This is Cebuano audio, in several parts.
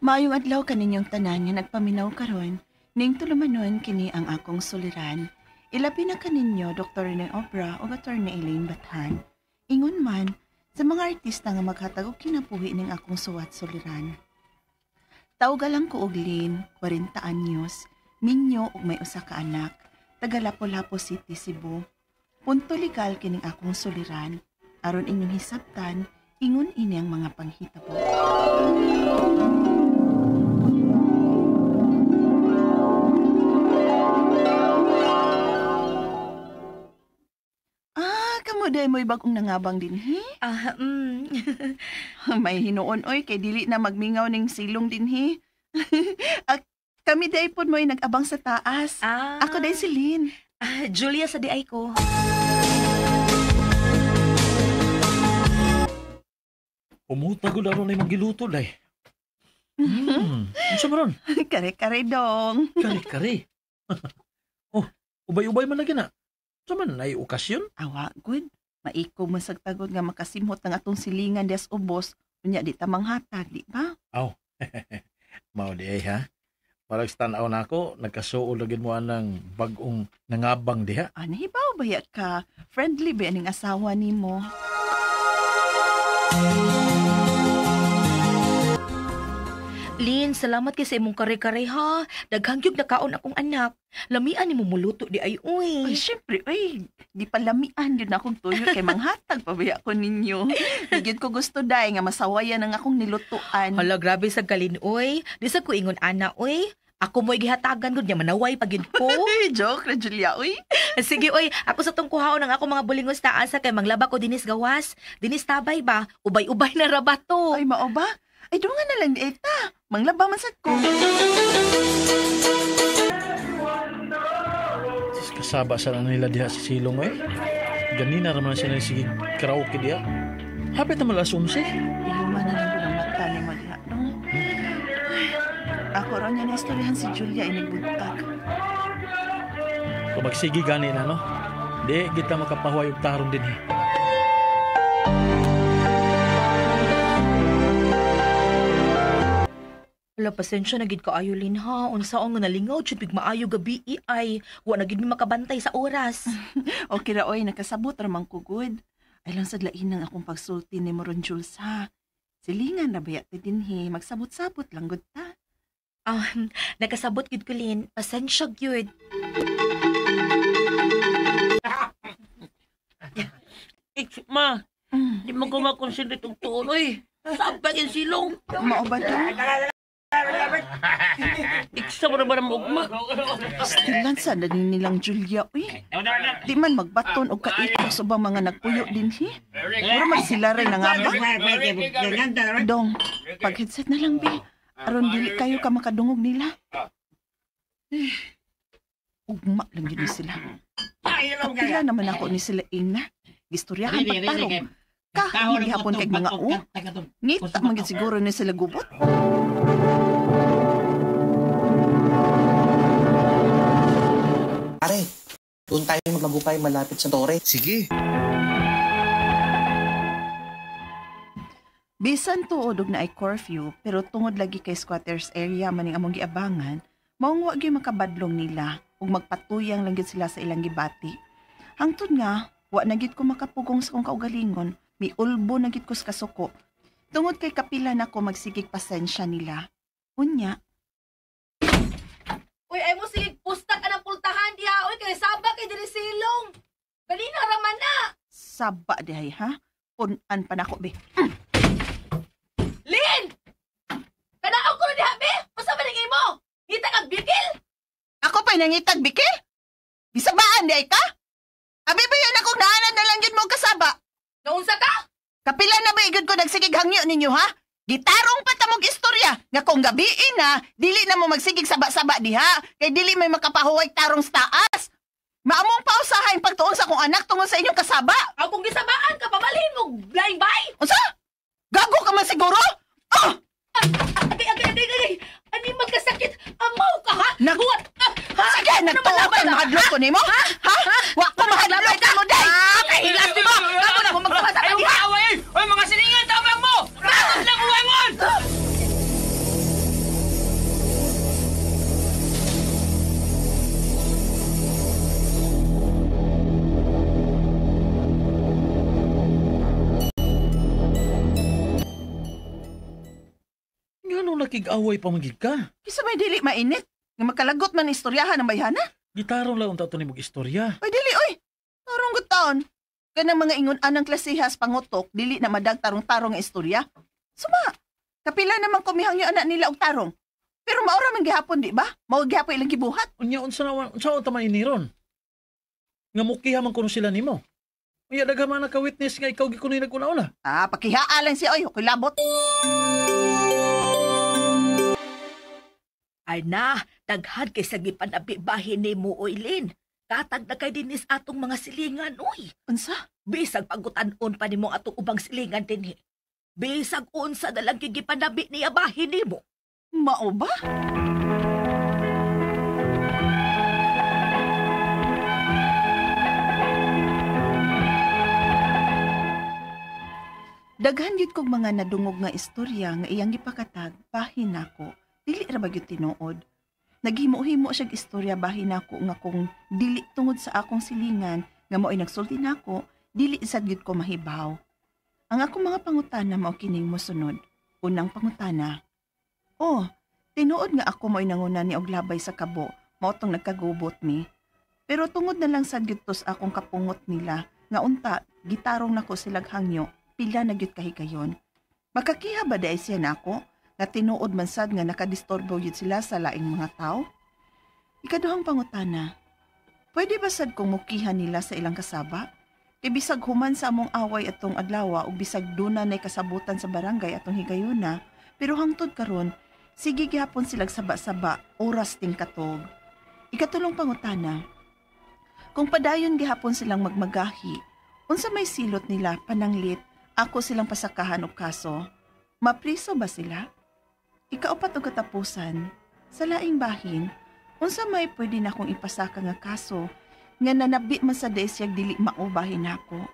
Maayong adlaw kaninyong tanan nga nagpaminaw karon, ning tulumanon kini ang akong suliran. Ilabi na kaninyo Dr. Rene Obra ug Attorney Elaine Bathan. Ingon man sa mga artista nga maghatag og kinabuhi ning akong suwat suliran. Tawga lang ko og Lynn, 40 anyos, minyo ug may usa ka anak, taga Lapu-Lapu City, Cebu. Punto legal kining akong suliran. Aron inyong hisabtan, ingon ini ang mga panghitabo. Kamo day mo'y bagong nangabang dinhi? May hinuon oy kay dili na magmingaw ning silong dinhi. Kami day pod mo'y nag-abang sa taas. Ako day si Lynn. Julia sa di ay ko. Umuta ko laro na yung giluto day. Unsa man ron? Kare-kare dong. Kare-kare. Oh, ubay-ubay man lagi na. Unsa man ay okasyon? Awa, good. Maiko man sag tagod nga makasimhot ang atong silingan des ubos. Unya di ta manghatag, di ba? Aw. Mao di ay ha. Parang tanaw na ako, nagkasuol lagi mo anang bag-ong nangabang diha. Ah, nahibaw ba ya ka? Friendly ba ning asawa nimo? Lynn, salamat kay sa imong kare-kare ha. Daghang gyud nakaon akong anak. Lamian nimo muluto di ay uy. Ay, syempre, uy. Di pa lamian yun akong tuyo kay manghatag pa ba ako ninyo. Di gyud ko gusto day nga masawayan ang akong nilutuan. Hala, grabe sa kalin uy. Di sa ko ingon ana uy. Ako mo'y gihatagan gud nya manaway pa gyud ko. Joke ra Julia uy. Sige uy, ako sa tong kuhaon ang ako mga bulingos taasa kay manglaba ko dinis gawas. Dinis tabay ba? Ubay-ubay na ra ba to? Ay mao ba? Ay dungan na lang di eta. Manglaba man sad ko. Kasaba sa nila diha si Silong eh. Ganina ra man sila sige karaoke diha. Hapit na malas 11. Iluma na lang ang mata ni mo diha no. Ako raw niya naistoryahan si Julia inigbugtag. Kung magsige gani na no, di kita makapahuway og tarong din eh. Wala, pasensya na gid kaayo Lynn ha. Unsaon nga nalingaw jud big maayo gabi ay. Wa na gid mi makabantay sa oras. Okay ra oy, nakasabot ra man ko gud. Ay lang sad lain ang akong pagsulti ni Moron Jules ha. Silingan ra baya ti dinhi, magsabot-sabot lang gud ta. Nakasabot gid ko Lynn. Pasensya gyud. Ma, di mo ko makonsentrate og tuon oy. Sabag ang silong. Mao ba to? Iksa mo na ba ng ugma? Stilan sa na nilang Julia, uy. Di man magbaton og kaikos sa ubang mga nagpuyo dinhi. Mura man sila rin nangabang. Dong, pag-headset na lang, be. Aron dili kayo ka makadungog nila. Ugma lang yun sila. Kapila naman ako ni sila Ina. Gistoryahan pagtarong. Kahit hapon kay mga u. Ngita man gyud siguro ni sila gubot. Pare, doon tayo maglagupay malapit sa tore. Sige. Bisan tuod og naay curfew, pero tungod lagi kay squatters area maning among giabangan, maong wa gyud makabadlong nila ug magpatuyang lang gyud sila sa ilang gibati. Hangtod nga, wa na gyud ko makapugong sa akong kaugalingon, miulbo na gyud ko sa kasuko. Tungod kay kapila nako magsigig pasensya nila. Unya. Uy, ay mo sige pusta ka ng pultahan diha. Uy, kay saba kay diri silong. Ganina ra man na. Saba dihay ha? Punan pa nako be. Lynn! Kanaog ko na diha be. Unsa man ning imo? Ngita kag bikil? Ako pa'y nangitag bikil? Bisabaan dihay ka? Abi ba yan akong naanan na lang yun mo kasaba? Naunsa ka? Kapila na ba igud ko nagsigig hangyo ninyo ha? Gitarong pa ta mong istorya nga kung gabiin na, dili na mo magsigig saba-saba diha, kay dili may makapahuway tarong sa taas. Maamong pausahay pagtuon sa akong anak tungod sa inyong kasaba. Aw kung gisabaan ka, pabalhin mo, blind bay. Unsa? Gago ka man siguro? Oh! Agay, agay, agay, agay. Ani magkasakit? Amaw ka ha? Sige, nagtuo ka, mahadlok ko nimo? Ha? Wa ko mahadlok ka mo, day! Kahilas mo! Kamo na mo magpapasama Ay, diha! away! Oy, mga silingan, tabang mo! Ratot lang uwangon! Ngano nakig-away pa man gid ka? Kisa may dili mainit. Nga makalagot man istoryahan ang bayhana. Gitarong lang unta to nimo istorya. Oy, dili oy. Tarong gud taon. Kanang mga ingon anang klasehas pangutok, dili na madag tarong-tarong nga istorya. Suma, kapila naman kumihangyo anak nila og tarong. Pero maura man gihapon, di ba? Mao gihapon ilang gibuhat. Unya unsa na unsa unta man iniron? Nga mukiha man kuno sila nimo. Unya daghan man naka-witness nga ikaw gikunoy naguna-una. Ah, pakihaa lang siya oy, ako'y labot. Ay na, daghan kay sa gipanabi bahin nimo oy Lin. Katag na kay dinis atong mga silingan oy. Unsa? Bisag pagutan-on pa nimo atong ubang silingan dinhi. Bisag unsa na lang gipanabi niya bahin nimo. Mao ba? Daghan gyud kog mga nadungog nga istorya nga iyang gipakatag bahin nako. Dili ra ba gyud tinuod? Naghimo-himo siyag istorya bahin nako nga kung dili tungod sa akong silingan nga mao'y nagsulti nako, dili sad gyud ko mahibaw. Ang akong mga pangutana mao kining mosunod. Unang pangutana. Oh, tinuod nga ako mo'y nanguna ni og labay sa kabo, mao tong nagkagubot mi. Pero tungod na lang sad gyud to sa akong kapungot nila nga unta gitarong nako silag hangyo, pila na gyud kahigayon. Makakiha ba dai siya nako nga tinuod man sad nga nakadisturbo gyud sila sa laing mga tao? Ikaduhang pangutana. Pwede ba sad kong mukiha nila sa ilang kasaba? Kay bisag human sa among away atong adlaw ug bisag duna nay kasabutan sa barangay atong higayuna, pero hangtod karon sige gihapon silag saba-saba oras ting katog. Ikatulong pangutana. Kung padayon gihapon silang magmagahi, unsa may silot nila pananglit ako silang pasakahan og kaso? Mapriso ba sila? Ikaupat og katapusan, sa laing bahin, unsa may pwede na akong ipasaka nga kaso nga nanabi man sa desyag dili mao bahin nako?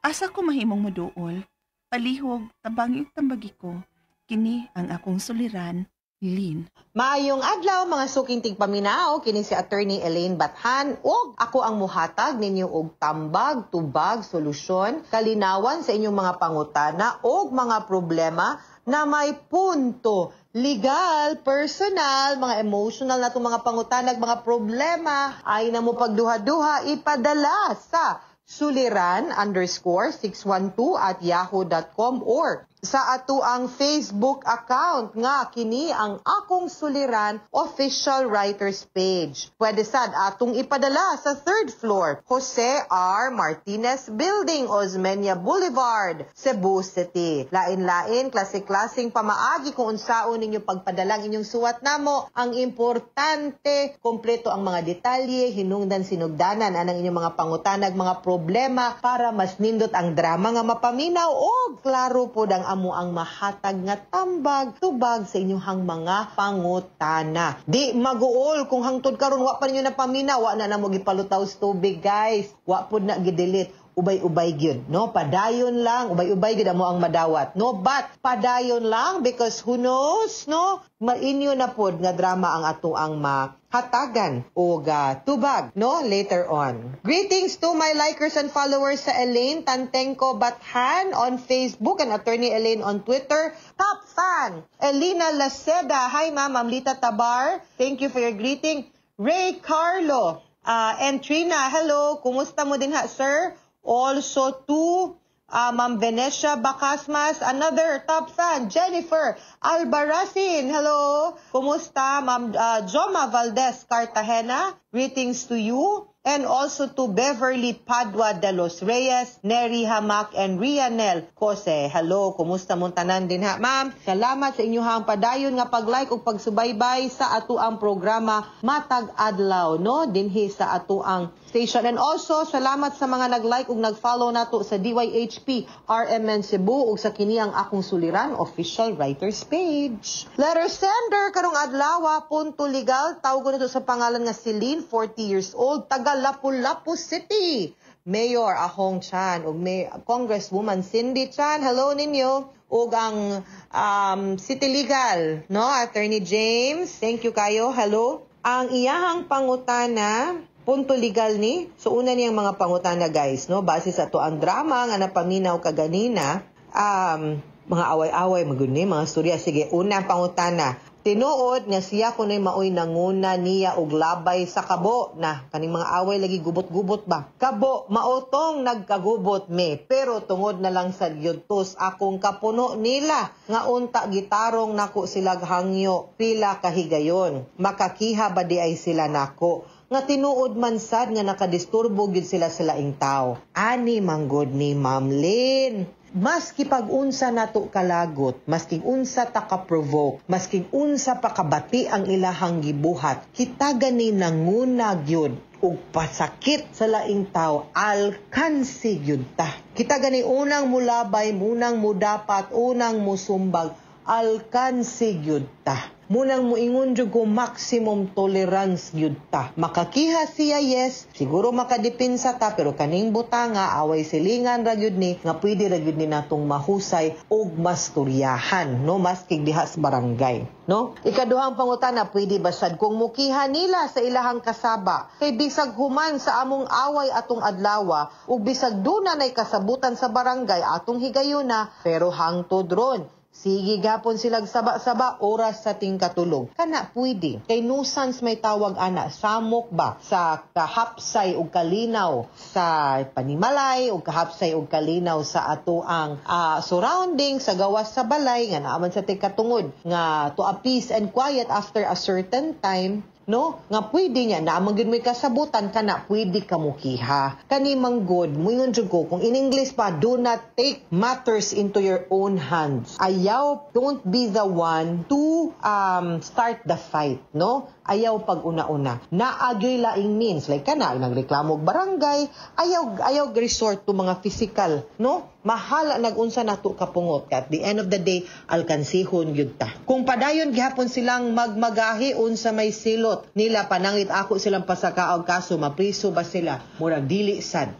Asa ko mahimong moduol? Palihog, tabangi ug tambagi ko. Kini ang akong suliran, Lynn. Maayong adlaw mga suking tigpaminaw, kini si Attorney Elaine Bathan ug ako ang muhatag ninyo og tambag, tubag, solusyon, kalinawan sa inyong mga pangutana ug mga problema na may punto legal, personal, mga emotional na itong mga pangutanag, mga problema, ay na mo pagduha-duha, ipadala sa suliran_612@yahoo.com or sa ato ang Facebook account nga kini ang Akong Suliran Official Writers Page. Pwede sad atong ipadala sa 3rd floor, Jose R. Martinez Building, Osmeña Boulevard, Cebu City. Lain-lain, klase-klaseng pamaagi kung unsaon ninyo pagpadala ang inyong suwat namo. Ang importante, kompleto ang mga detalye, hinungdan sinugdanan anang inyong mga pangutanag, mga problema para mas nindot ang drama nga mapaminaw o klaro pod ang amo ang mahatag nga tambag tubag sa inyong mga pangutana. Di maguol kung hangtod karon wa pa ninyo napaminaw, wa na namo gipalutaw sa tubig guys. Wa pud na gidelete. Ubay-ubay gyud, no? Padayon lang, ubay-ubay gyud amo ang madawat, no? But padayon lang because who knows, no? Mainyo na pod nga drama ang ato ang mahatagan og tubag, no? Later on. Greetings to my likers and followers sa Elaine Tantengco Bathan on Facebook and Attorney Elaine on Twitter. Top fan, Elena Laceda. Hi ma'am, Ma'am Lita Tabar. Thank you for your greeting. Ray Carlo and Trina, hello. Kumusta mo din ha, sir? Also to Ma'am Venetia Bacasmas, another top fan, Jennifer Albarracin. Hello. Kumusta, Ma'am Joma Valdez Cartagena? Greetings to you. And also to Beverly Padua de los Reyes, Neri Hamak, and Rianel Cose. Hello, kumusta mong tanan din ha, ma'am? Salamat sa inyong padayon nga pag-like ug pagsubaybay sa atuang programa Matag Adlaw, no? Dinhi sa atuang station. And also, salamat sa mga nag-like ug nag-follow nato sa DYHP RMN Cebu ug sa kini ang Akong Suliran Official Writers Page. Letter sender karong adlaw, punto legal, tawag nito sa pangalan nga Celine, 40 years old, taga Lapu-Lapu City. Mayor Ahong Chan ug Congresswoman Cindy Chan, hello ninyo. Ug ang City Legal, no, Attorney James, thank you kayo, hello. Ang iyahang pangutana, punto legal ni. So una niyang mga pangutana guys, no, base sa to ang drama nga napaminaw kaganina, Mga away-away magud ni mga storya. Sige, unang pangutana. Tinuod nga siya kuno'y maoy nanguna niya og labay sa kabo na kaning mga away lagi gubot-gubot ba. Kabo maotong nagkagubot me, pero tungod na lang sa gyudtos akong kapuno nila nga unta gitarong nako sila hangyo pila kahigayon. Makakiha ba di ay sila nako nga tinuod man sad nga nakadisturbo gyud sila sa laing tao? Ani manggod ni Ma'am Lynn. Maski pag-unsa nato kalagot, maski unsa ta ka-provoke, maski unsa pa kabati ang ilahang gibuhat, kita gani nanguna gyud og pasakit sa laing tao, alkansi gyud ta. Kita gani unang mulabay, munang mudapat, unang musumbag, alkansi gyud ta. Munang muingon jud ko, maximum tolerance gyud ta. Makakiha siya, yes, siguro makadipinsa ta, pero kaning butanga away silingan ra gyud ni nga pwede ra gyud ni natong mahusay og masturyahan, no, maski diha sa barangay, no? Ikaduhang pangutana, pwede ba sad kung mukiha nila sa ilahang kasaba kay bisag human sa among away atong adlawa ug bisag duna nay kasabutan sa barangay atong higayuna, pero hangtod ron sige gapon silag saba-saba oras sa tingkatulog? Kana pwede. Kay nuisance may tawag ana, samok ba sa kahapsay ug kalinaw sa panimalay ug kahapsay ug kalinaw sa ato ang surrounding sa gawas sa balay nga naaman sa tingkatungod nga to a peace and quiet after a certain time, no, nga pwede niya na man gyud may kasabutan, kana pwede ka mukiha. Kani manggod, muingon jud ko, kung in English pa, do not take matters into your own hands. Ayaw, don't be the one to start the fight, no? Ayaw pag una-una. Naagyoy laing means like kana nagreklamo og barangay, ayaw ayaw resort to mga physical, no? Mahala nagunsa nato kapungot ka. At the end of the day, alkansihon gyud ta. Kung padayon gihapon silang magmagahi, unsa may silot nila? Panangit ako silang pasaka og kaso, mapriso ba sila? Murag dili sad.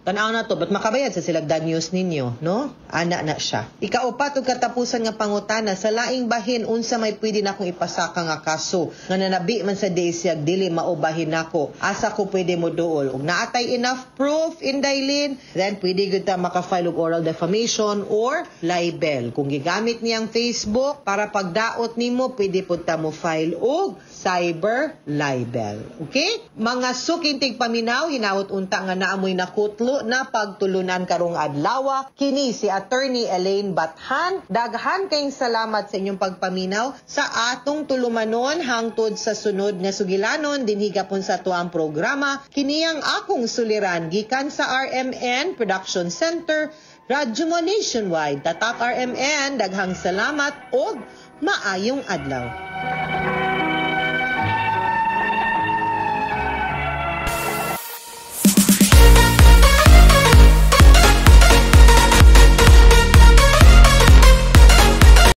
Tanaw na to, but makabayad sa silag news ninyo, no? Ana na siya. Ikaupat ug katapusan nga pangutana, sa laing bahin, unsa may pwede na akong ipasaka nga kaso nga nanabi man sa siya dili maubahin nako? Asa ko pwede mo duol? Ug naatay enough proof, Inday Lynn, then pwede gyud ta maka-file og oral defamation or libel. Kung gigamit niyang Facebook para pagdaot nimo, pwede pud ta mo file og cyber libel. Okay? Mga suking tigpaminaw, hinaot unta nga naamoy nakutlo na pagtulunan karong adlaw. Kini si Attorney Elaine Bathan. Daghan kayong salamat sa inyong pagpaminaw sa atong tulumanon hangtod sa sunod nga sugilanon dinhi gapon sa atuang programa. Kini ang Akong Suliran gikan sa RMN Production Center, Radyo Mo Nationwide. Tatak RMN, daghang salamat og maayong adlaw.